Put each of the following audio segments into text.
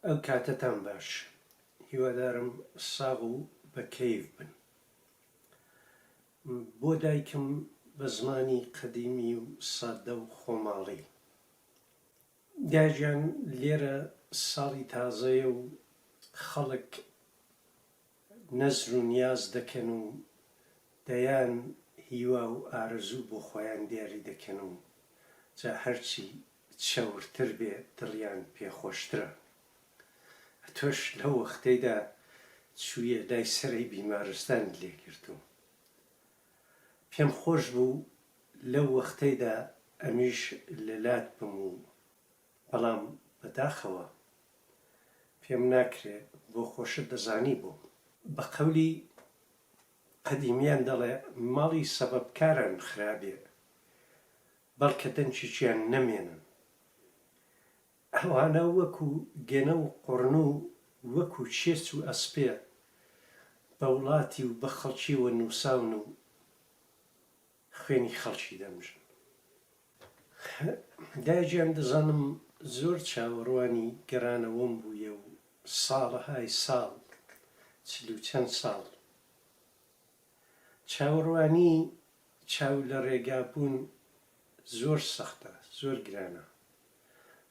ئەو کاتەتان باش هیوادارم ساغ و بە کەیف بن. بۆ دایکم بە زمانی قەدیمی و سادە و خۆماڵی. دایە گیان لێرە ساڵی تازەیە و خەڵک نەزر و نیاز دەکەن و دەیان هیوا و ئارەزوو بۆ خۆیان دیاری دەکەن و جا هەرچی چەورتر بێ دڵیان پێ خۆشترە. ئەتۆش لەو وەختەیدا چوویە لای سەرەی بیمارستانت لێ گرتووم. پێم خۆش بوو لەو وەختەیدا ئەمیش لە لات بم و بەڵام بە داخەوە پێم ناکرێ بۆ خۆشت دەزانی بۆ. بە قەولی قەدیمیان دەڵێ ماڵی سەبەبکاران خرابێ بەڵکە دەنکێکیان نەمێنن. ئەوانە وەکو گەنە و قوڕنوو وەکو چێچ و ئەسپێ بە وڵاتی و بە خەڵکیوە نووساون و خوێنی خەڵکی دەمژن. دایە گیان دەزانم زۆر چاوەڕوانی گەڕانەوەم بوویە و ساڵەهای ساڵ، 40 و چەند ساڵ، چاوەڕوانی چاو لە ڕێگا بوون زۆر سەختە، زۆر گرانە.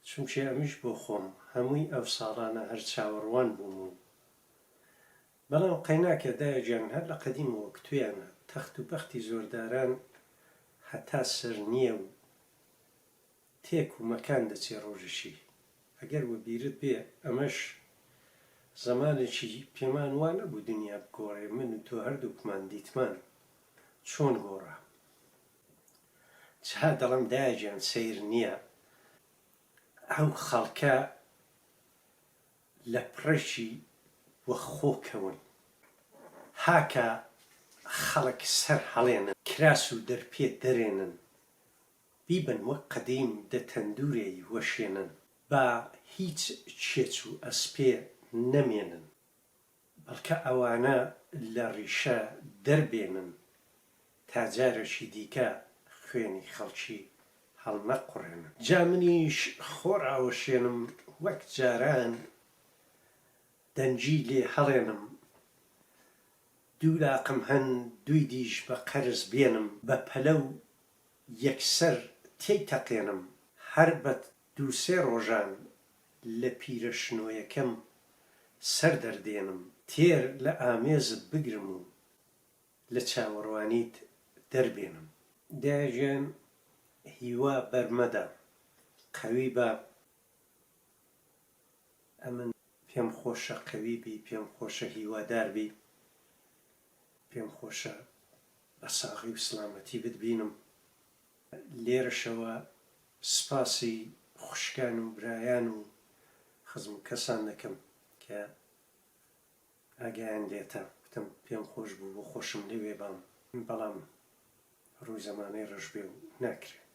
چونکێ ئەمیش بۆ خۆم هەمووی ئەو ساڵانە هەر چاوەڕوان بووم و بەڵام قەیناکە دایە گیان هەر لە قەدیمەوە کتویانە تەخت و بەختی زۆرداران هەتا سەر نییە و تێک و مەکان دەچێ ڕۆژێکی ئەگەر وەبیرت بێ ئەمەش زەمانێکی پێمان وا نەبوو دنیا بگۆڕێ من و تۆ هەردووکمان دیتمان چۆن گۆڕا جا دەڵێم دایە گیان سەیر نییە ئەو خەڵکە لە پڕێکی وە خۆ کەون. هاکا خەڵک سەر هەڵێنن. کراس و دەرپێ دەرێنن. بیبەن وەک قەدیم دە تەندوورێی وەشێنن. با هیچ چێچ و ئەسپێ نەمێنن. بەڵکە ئەوانە لە ڕیشە دەربێنن تا جارێکی دیکە خوێنی خەڵکی هەڵنەقوڕێنن. جا منیش خۆ ڕاوەشێنم وەک جاران دەنگی لێ هەڵێنم دوو لاقم هەن دووی دیش بە قەرز بێنم بە پەلە و یەکسەر تێی تەقێنم هەر بە دوو سێ ڕۆژان لە پیرە شنۆیەکەم سەر دەردێنم تێر لە ئامێزت بگرم و لە چاوەڕوانیت دەربێنم. دایە گیان هیوا بەرمەدە قەوی بە. ئەمن پێم خۆشە قەوی بی پێم خۆشە هیوادار بی پێم خۆشە بە ساغی و سڵامەتی بتبینم. لێرەشەوە سپاسی خوشکان و برایان و خزم و کەسان دەکەم کە ئاگایان لێتە. وتم پێم خۆش بوو بۆ خۆشم لەوێ بام، بەڵام ڕووی زەمانەی ڕەش بێ و ناکرێ.